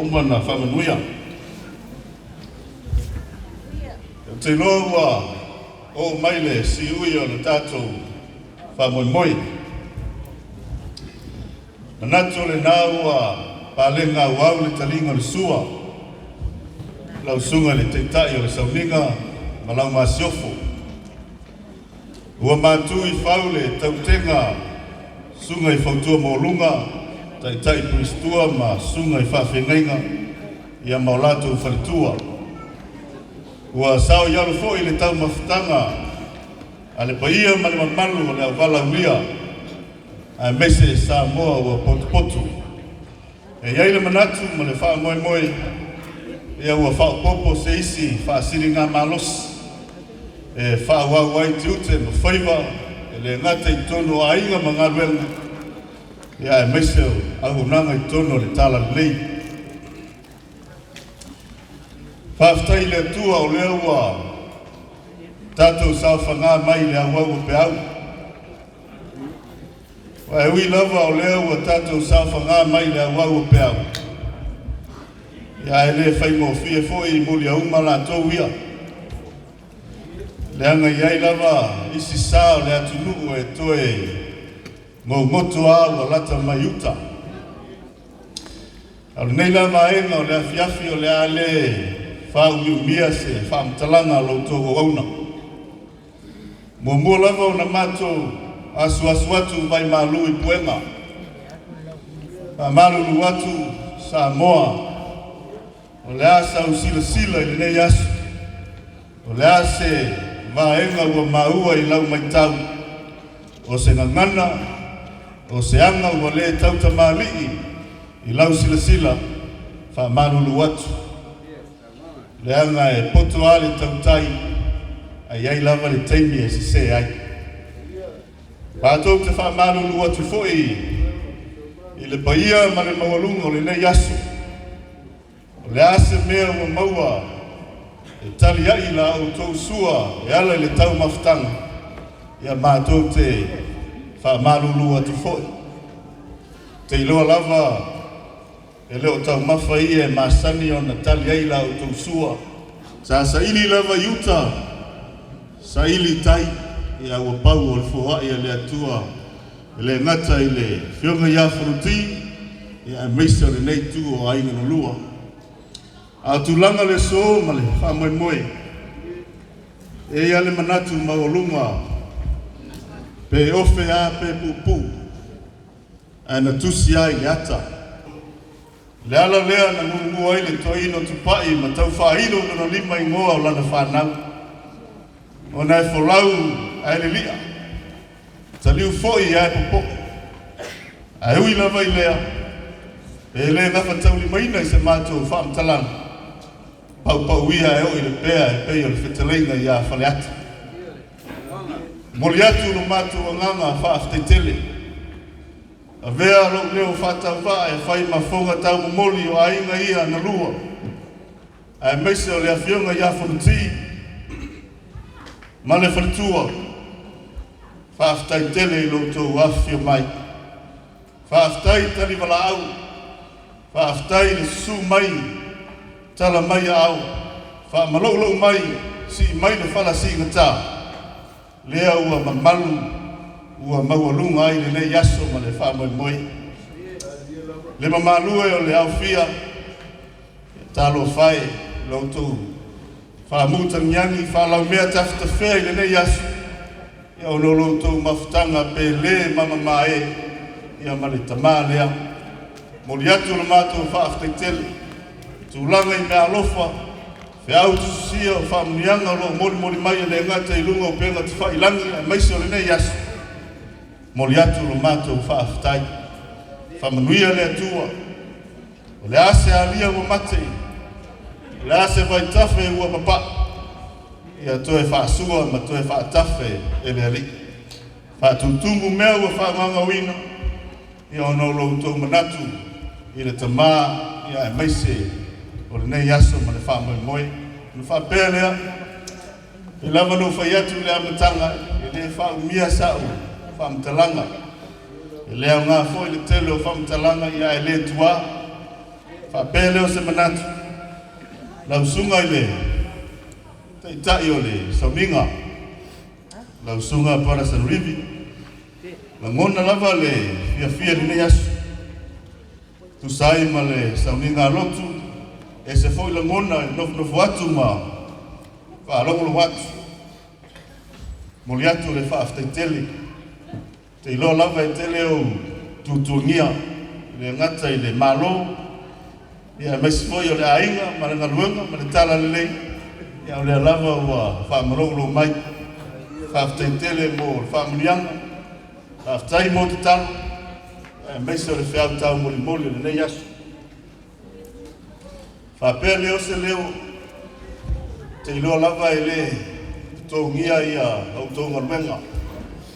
uma ona faamanuia. Ou te iloa ua oo mai le siui o le tatou faamoemoe. Manatu o lena ua palega auau le taliga o le sua, lau susuga i le Taitai o le Sauniga ma lau Masiofo. Ua matu i fau le tautega susuga i fautua maualuga, taitai Pulistua ma susuga i faafeagaiga ia ma o latou faletua. Ua saoialo foi le taumafataga a le paia ma le mamalu o le auvalaulia aemaise Samoa ua potopoto. E i ai le manatu ma le faamoemoe ia ua faaopoopo se isi faasiligamalosi e faaauau ai tiute ma faiva e le gata i totonu o aiga ma galuega, ia aemaise o auaunaga i totonu o le Talalelei. Faafetai i le Atua o lea ua tatou saofaga mai i le auau o peau. Aua e ui lava o lea ua tatou saofaga mai i le auau o peau, ia ae le faigofie foi i muliauma latou ia, leaga e i ai lava isi sa o le atunuu e toe gogoto a ua lata mai uta. A o lenei la vaega o le afiafi o le a le faaumiumia se faamatalaga a lo outou auauna. Muamua lava ona matou asuasu atu vai malu i puega, faamalulu atu Samoa, o le a sau silasila i lenei aso, o le a se vaega ua maua i lau matau, o se gagana, o se aga ua le tautamalii i lau silasila, faamalulu atu. Leaga e poto lava le tautai, ae i ai lava le taimi e sese ai. Matou te faamalulu atu foi i le paia ma le maualuga o lenei aso. O le a se mea ua maua e taliai la outou sua e ala i le taumafataga, ia matou te faamalulu atu foi. Te iloa lava E le o taumafa ia e masani ona tali ai la outou sua. Sa saili lava i uta, saili i tai, ia ua pau o le foai a le Atua e le gata i le Afioga ia Fonoti, ia aemaise o lenei itu o aiga na lua. A o tulaga o le aso ma le faamoemoe, e i ai le manatu maualuga pe ofe a pe puupuu, Ae na tusi ai le ata. O le ala lea na gugu ai le toeaina o Tupai ma tau faailo lona lima igoa o lana fanau, ona e folau ae lilia, taliu foi ae popo'e. Ae ui lava i lea, e le gafataulimaina i se matou faamatalaga, paupau ia e oo i le pea e pei o le fetalaiga ia Faleata. Momoli atu lo matou agaga faafetai tele. Avea lou leo faatauvaa e fai ma fofoga taumomoli o aiga ia na lua, aemaise o le Afioga ia Fonoti ma le faletua. Faafetai tele i lo outou afifio mai. Faafetai tali valaau, faafetai le susu mai, tala mai aao, faamaloulou mai, sii mai le fala siigata, lea ua mamalu ua maualuga ai lenei aso ma le faamoemoe. Le mamalu e o le aofia, talofa e i lo outou faamutagiagi faalaumea tafetafea i lenei aso, ia ona o lo outou mafutaga pe le mamamae ia ma le tamā lea. Momoli atu le matou faafetai tele, tulaga i meaalofa, feau tusitusia o faamanuiaga o lo o molimoli mai e le gata i luga o upega tafailagi aemaise o lenei aso. Momoli atu le matou faafetai. Faamanuia le Atua. O le a se alia ua mate, o le a se vaitafe ua papa'i, ia toe faasua ma toe faatafe e le Alii. Faatutumu mea ua faagaogauina, ia ona o lo outou manatu i le tamā, ia aemaise o lenei aso ma le faamoemoe. Ona faapea lea, e lava na ou fai atu i le amataga, e le faaumia sa'u faamatalaga. E le aoga foi le tele o faamatalaga, ia ae le tuā. Faapea lea o se manatu, lau susuga i le Taitai o le Sauniga, lau Susuga Brother Sanerivi, lagona lava le fiafia i lenei aso. Tusa ai ma le sauniga a lotu, ese foi lagona i le nofonofo atu ma faalogologo atu. Momoli atu le faafetai tele. Ou te iloa lava e tele ou tuatuagia, e le gata i le Malo, ia aemaise foi o le aiga ma le galuega ma le talalelei, ia o lea lava ua faamalolo mai. Faafetai tele mo le faamanuiaga, faafetai mo tatalo, aemaise o le feau taumolimoli o lenei aso. Faapea lea o se leo, te iloa lava e le totogia ia outou galuega,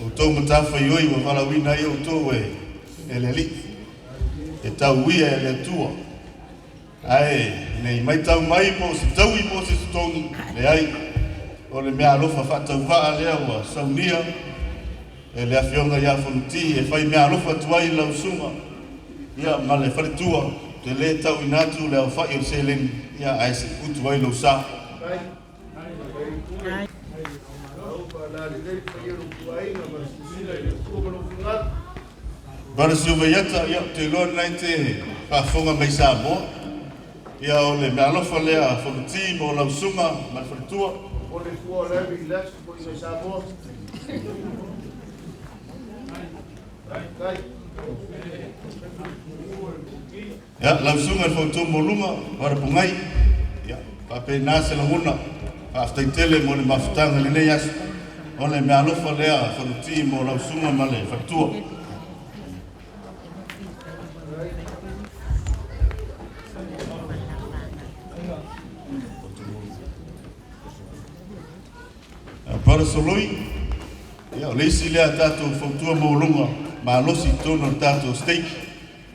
outou matafaioi ua valaauina ai outou e le Alii, e tauia e le Atua. Ae ne i matau mai po o se taui po o se totogi, leai, o le meaalofa faatauvaa lea ua saunia e le Afioga ia Fonoti e fai meaalofa atu ai i lau susuga ia ma le faletua, te le tauina atu le aofai o le seleni, ia ae se i utu ai lou sa. Brother Silvaiata, ia, ou te iloa lena e te faafofoga mai Samoa. Ia, o le meaalofa lea a Fonoti mo lau susuga ma le faletua. O le fua o le relax foi i Samoa. Ia, lau susuga i le fautua maualuga, Brother Pogai, ia, faapena se lagona. Faafetai tele mo le mafutaga i lenei aso. O le meaalofa lea a Fonoti mo lau susuga ma le faletua. Brother Soloi, ia, o le isi lea a tatou fautua maualuga malosi i totonu o le tatou stake.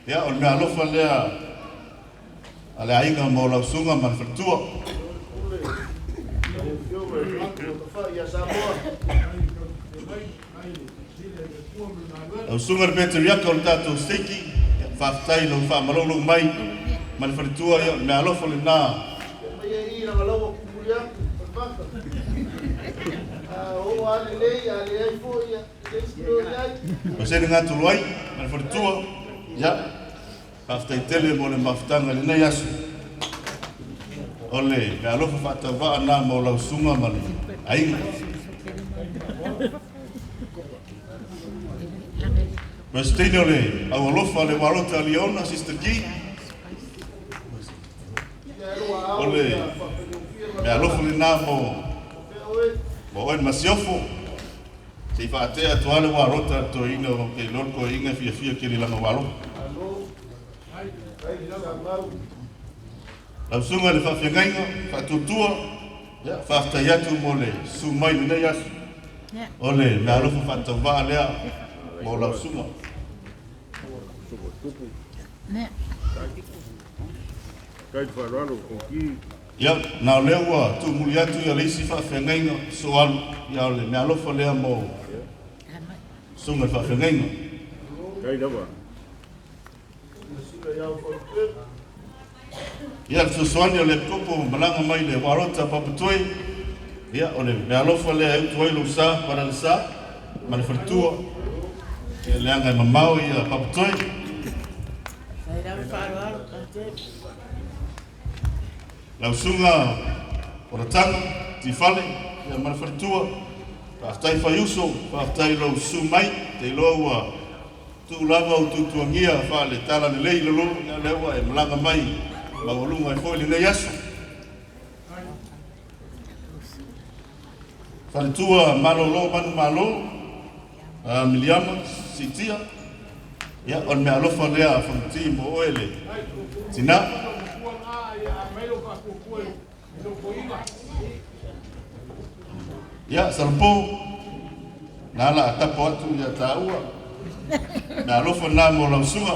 Ia, o le meaalofa lea a le aiga mo lau susuga ma le faletua. Lau susuga i le Peteriaka o le tatou stake, ia, faafetai i lou faamalolou mai ma le faletua, ia, o le meaalofa lena. O se gatolo ai ma le faletua, ia, faafetai tele mo le mafutaga i lenei aso. O le meaalofa faatauvaa na mo lau susuga ma le aiga. Presidente o le Aualofa le Walota Leona, Sister G. O le meaalofa lena mo oe le masiofo. Se i faatea atu lava le walota a le toeaina ou te iloa le toeaina e fiafia tele i lana walota. Lau susuga i le faafeagaiga faatuatua, ia, faafetai atu mo le susu mai i lenei aso. O le meaalofa faatauvaa lea mo lau susuga. Ia, na o lea ua tuumuli atu ia le isi faafeagaiga soalu, ia o le meaalofa lea mo susuga i le faafeagaiga. Ia, le fesoasoani o le epikopo malaga mai le Warota Papatoe, ia, o le meaalofa lea e utu ai lou sa, para le sa, ma le faletua, ia, leaga e mamao ia Papatoe. Lau susuga o Ratana, Tifale, ia ma le faletua, faafetai faiuso, faafetai lou susu mai, te iloa ua tuu lava o tuatuagia faale talalelei i lalo, ia lea ua e malaga mai maualuga ai foi lenei aso. Faletua malolo manu malo, Miliama, Sitia, ia, o le meaalofa lea a Fonoti mo oe le tina. Ia, Salapo, na ala a tapo atu ia taua, meaalofa lena mo lau susuga.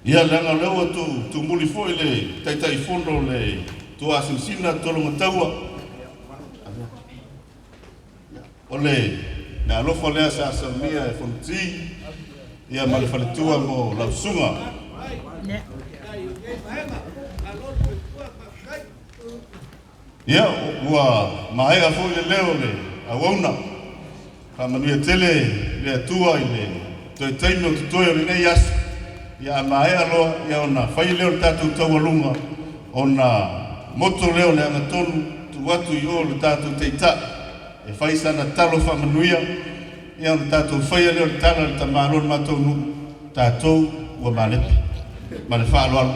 Ia, leaga o lea ua tumuli foi le Taitaifono le Tuasinasina Tologataua. O le Le alofa lea sa saunia e Fonoti ia ma le faletua mo lau susuga. Ia, ua maea foi le leo o le auauna. Faamanuia tele le Atua i le toe taimi o totoe o lenei aso. Ia a maea loa, ia ona fai lea o le tatou taualuga, ona moto lea o le agatonu tuu atu i o le tatou Taitai e fai sana talo faamanuia, ia ona tatou faia lea o le tala a le tamaloa o le matou nuu, tatou ua malepe. Ma le faaaloalo.